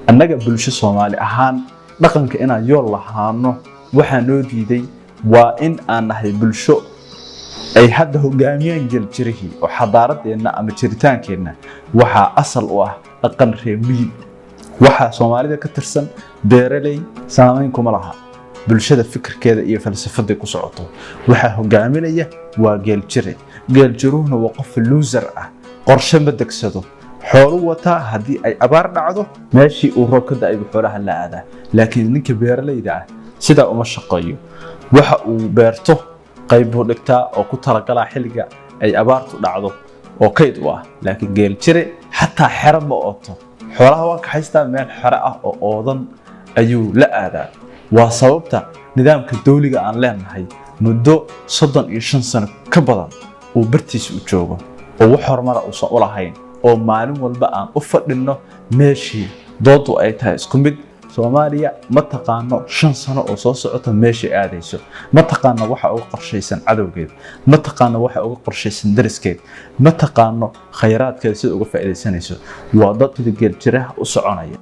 Annaga bulsho Soomaali ahaan, dhaqanka inaan yool lahaano waxaa noo diiday waa in aan nahay bulsho ay hadda hogaamiyaan geeljirihii, oo xadaaradeenna ama jiritaankeenna waxaa asal u ah dhaqan reer miyi. Waxaa Soomaalida ka tirsan beeraley saamayn kuma laha bulshada fikirkeeda iyo falsafada ku socoto. Waxaa hogaaminaya waa geeljire. Geeljiruhuna waa qof loser ah, qorshe ma degsado, xoolu wataa. Haddii ay abaar dhacdo, meeshii uu roob ka da'ay buu xoolaha la aadaa. Laakiin ninka beeralayda ah sidaa uma shaqeeyo. Waxa uu beerto qayb buu dhigtaa oo ku talagalaa xilliga ay abaartu dhacdo oo kayd u ah. Laakiin geeljire xataa xero ma ooto, xoolaha waa kaxaystaa, meel xero ah oo oodan ayuu la aadaa. Waa sababta nidaamka dawliga aan leenahay muddo 35 sano ka badan uu bartiisa u joogo oo wax horumara uusan u lahayn, oo maalin walba aan u fadhinno meeshii doodu ay tahay isku mid. Soomaaliya ma taqaano 5 sano oo soo socota meeshay aadayso, ma taqaano waxa uga qorshaysan cadowgeed, ma taqaano waxa uga qorshaysan dariskeed, ma taqaano khayraadkeeda sida uga faa'iidaysanayso. Waa dad sida geeljiraha u soconaya.